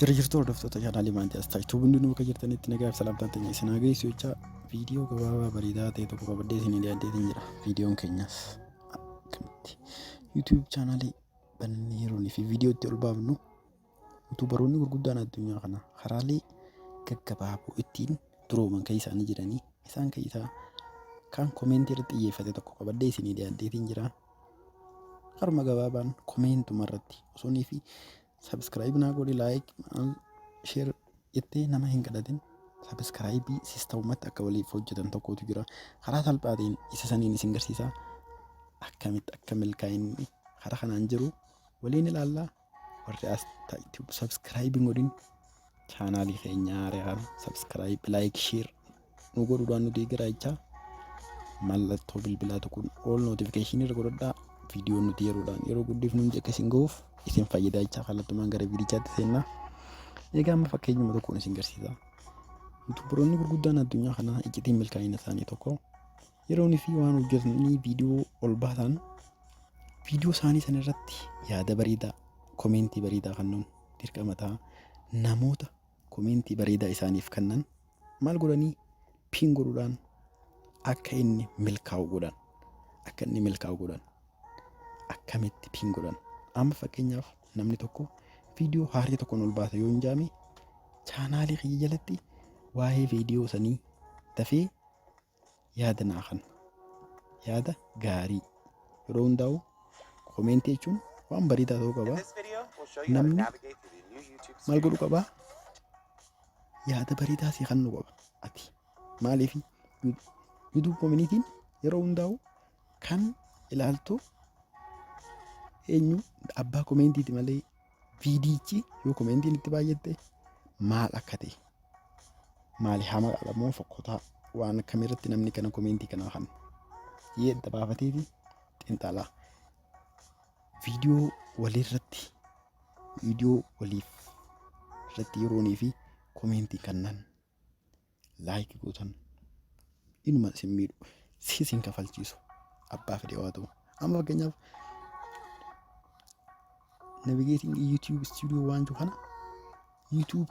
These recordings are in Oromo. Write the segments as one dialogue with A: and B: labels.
A: Jira jirtu, hordoftoota chaanaalii Maantiyaas Taaytuu, hundinuu bakka jirtanitti nagaa fi salaamtaan teenya isin haa geessu jecha, viidiyoo gabaabaa bareedaa ta'e tokko qabadhee isinii dhiyaadheetiin jira. Viidiyoon keenyas akkamitti YouTube chaanaalii bannee yeroonii fi viidiyoo itti ol baafnu, YouTuberoonni gurguddaan addunyaa kana karaalee gaggabaaboo ittiin durooman kan isaanii jiranii, isaan keessaa kan comment irratti xiyyeeffate tokko qabadhee isinii dhiyaadheetiin jira. Karuma gabaabaan commentuma irratti osoo fi subscribe naa godhi, like, share jettee nama hin kadhatin, subscribe systemumatti akka waliif hojjetan tokkotu jira. Karaa salphaatiin isa saniin isin garsiisa. Akkamitti akka milkaa'inni karaa kanaan jiru waliin ilaallaa. Warri as subscribe hin godhin, chaanaalii keenya haaraa subscribe, like, share nu godhuudhaan nu deeggaraa jechaa, mallattoo bilbilaa tuquun all notification irra godhadhaa. Viidiyoon nuti yeroodhaan yeroo guddifnu hundi akka isin gahuuf isin fayyadaa jechaa, kallattumaan gara viidichaatti seennaa. Egaa amma fakkeenyuma tokkoon isin garsiisa. YouTuberoonni gurguddaan addunyaa kanaa iccitiin milkaa'ina isaanii tokko yeroonii fi waan hojjetanii viidiyoo ol baasan, viidiyoo isaanii sana irratti yaada bareedaa, comment bareedaa kennuun dirqama ta'a. Namoota comment bareedaa isaaniif kennan maal godhanii? Pin godhuudhaan akka inni milkaa'u godhan. Akka inni milkaa'u godhan. Akkamitti pin godhan? Amma fakkeenyaaf namni tokko viidiyoo haarii tokkoon ol baasa yoo hin jaame, chaanaalii kiyya jalatti waa'ee viidiyoo sanii dafee yaada naa kenna. Yaada gaarii yeroo hundaa'u comment jechuun waan bareedaa ta'uu qaba. Namni maal godhuu qabaa? Yaada bareedaa sii kennuu qaba. Ati maaliif YouTube communityn yeroo hundaa'u kan ilaaltu eenyu? Abbaa commentiiti malee, viidiyichi yoo commentiin itti baay'atte maal akka ta'e, maali, hamaadha moo fokkotaa, waan akkamiirratti namni kana comment kana kan adda baafateeti xiinxalaa. Viidiyoo waliirratti, viidiyoo waliif irratti yeroonii fi comment kennan, like gootan, inuma isin miidhu, si isin kafalchiisu, abbaa fedhe waa ta'u. Amma fakkeenyaaf navigating YouTube Studio waan jiru kana, YouTube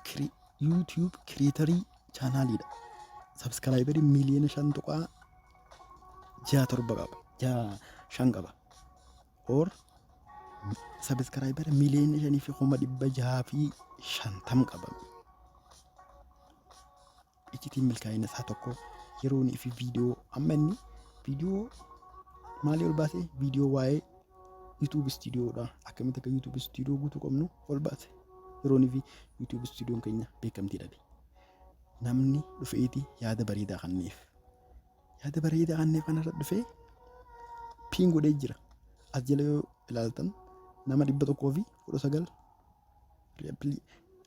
A: creator channeliidha. Subscriber 5.67 miliyoona qaba. 65 qaba. Or subscriber 5,650,000 qaba. Iccitiin milkaa'ina isaa tokko yeroonii fi viidiyoo, amma inni viidiyoo maalii ol baase? Viidiyoo waa'ee YouTube Studiodha. Akkamitti akka YouTube Studio guutuu qabnu ol baase. Yeroonii fi YouTube Studion keenya beekamtii dhabe. Namni dhufeeti yaada bareedaa kenneef. Yaada bareedaa kenneef kanarra dhufee pin godhee jira. As jala yoo ilaaltan nama 119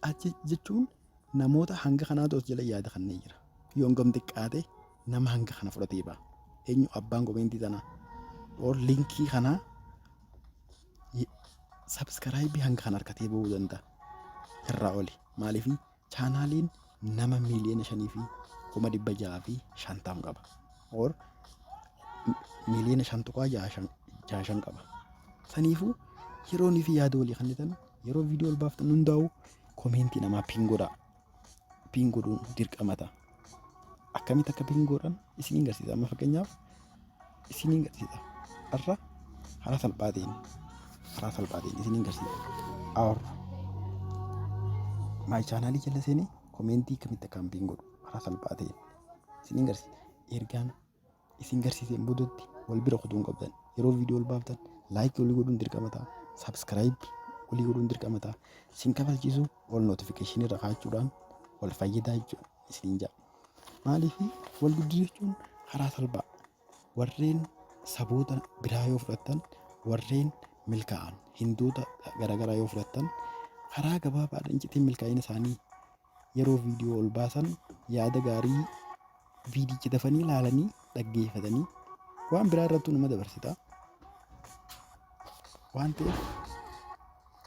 A: achi jechuun namoota hanga kanaatu as jala yaada kennee jira. Yoo hangam xiqqaate nama hanga kana fudhatee ba'a. Eenyu? Abbaan comment tanaa. Or link kanaa subscribe hanga kana harkatee bahuu danda'a. Irraa oli. Maaliif? Chaanaaliin nama 5,650,000 qaba. Or 5.65 miliyoona qaba. Saniifuu yeroonii fi yaada walii kennitan, yeroo viidiyoo ol baaftan hundaa'u comment namaa pin godhaa. Pin godhuun dirqama ta'a. Akkamitti akka pin godhan isiniin garsiisa. Amma fakkeenyaaf isiniin garsiisa. Har'a karaa salphaa ta'een isiniin garsiisa. Our my channel jala seenee comment akkamitti akka pin godhu karaa salphaa ta'een isiniin garsiisa. Ergaan isin garsiiseen boodatti wal bira kutuu hin qabdan. Yeroo viidiyoo ol baaftan like walii godhuun dirqama ta'a. Subscribe walii godhuun dirqama ta'a. Isin kafalchiisu ol notification irra kaa'achuudhaan wal fayyadaa jechuudha isiniin jedha. Maaliif? Wal guddisuu jechuun karaa salphaa. Warreen saboota biraa yoo fudhattan, warreen milkaa'an Hindoota garaagaraa yoo fudhattan, karaa gabaabaadhaan iccitiin milkaa'ina isaanii yeroo viidiyoo ol baasan yaada gaarii viidicha dafanii ilaalanii dhaggeeffatanii waan biraa irrattuu nama dabarsita. Waan ta'eef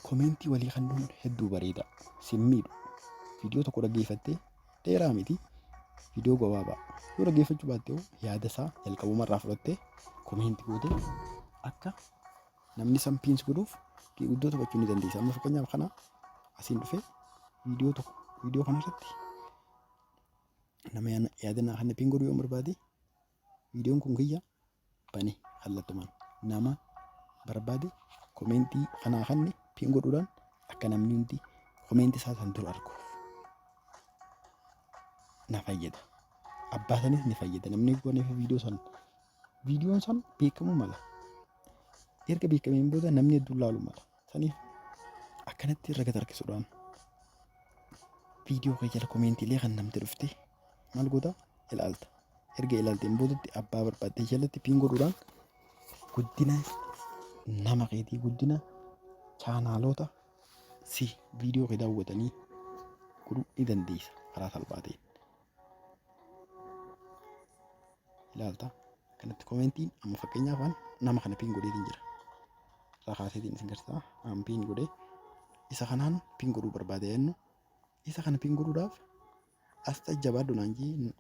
A: comment walii kennuun hedduu bareeda. Sin miidhu. Viidiyoo tokko dhaggeeffattee, dheeraa miti, viidiyoo gabaabaa yoo dhaggeeffachuu baatte, yaada isaa jalqabuma irraa fudhattee comment gootee akka namni san pin godhuuf guddoo taphachuu ni dandeessa. Amma fakkeenyaaf kana asiin dhufee Viidiyoo tokko, viidiyoo kanarratti nama yaada naa kanne pin godhuu yoo barbaade, viidiyoon kun kiyya bane kallattumaan nama barbaade comment kanaa kanne pin godhuudhaan akka namni hundi comment isaa san dura arguuf na fayyada. Abbaa sanis ni fayyada. Namni goneef viidiyoo san, viidiyoon san beekamuu mala. Erga beekameen booda namni hedduun laaluu mala. Saniif akkanatti irra gad harkisuudhaan viidiyoo kee jala komeentiilee kan namti dhufte maal goota, ilaalta. Erga ilaalteen boodatti abbaa barbaaddee jalatti pin godhuudhaan guddina nama keetii, guddina chaanaalota si viidiyoo kee daawwatanii godhuu ni dandeessa karaa salphaa ta'een. Ilaalta kanatti komentiin amma fakkeenyaaf an nama kana pin godheetiin jira. Irraa kaaseetiin isin garsiisa. An pin godhee isa kanaan pin godhuu barbaade jennu, isa kana pin godhuudhaaf asxaa jabaadhu naan jee.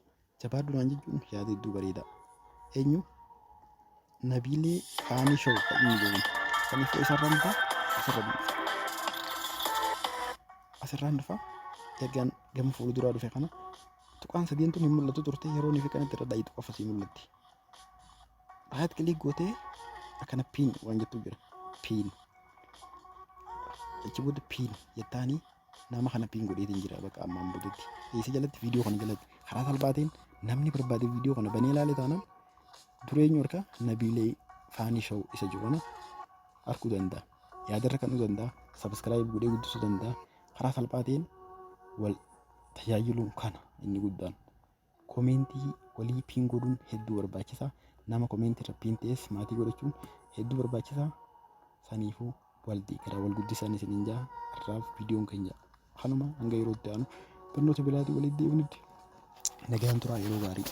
A: Jabaadhu naan jechuun yaada hedduu bareeda. Eenyu? Nabiilee Faanii Show kan inni jedhamu. Saniif isarraan dhufa, asirra dhufa. Asirraan dhufa. Ergaan gama fuulduraa dhufe kana tuqaan sadeen tun hin mul'atu turte, yeroo inni fi kanatti irra dhayitu qofa sii mul'atti. Right click gootee akkana pin waan jettu jira. Pin. Achi booda pin jettaanii nama kana pin godheetiin jira bakka ammaan boodatti. Eessa jalatti? Viidiyoo kana jalatti. Karaa salphaatiin namni barbaade viidiyoo kana banee ilaale taanaan dureenyu harka Nabiilee Faanii Show isa jiru kana arguu danda'a. Yaadarra kanuu danda'a. Subscribe godhee guddisuu danda'a. Karaa salphaatiin wal tajaajiluun kana inni guddaan. Comment walii pin godhuun hedduu barbaachisaa. Nama comment irra pin ta'es maatii godhachuun hedduu barbaachisaa. Saniifuu wal deeggaraa, wal guddisan isiniin jaa. Har'aaf viidiyoon keenya kanuma. Hanga yeroo itti aanu barnoota biraatiin walitti deebinutti nagaan turaa, yeroo gaarii.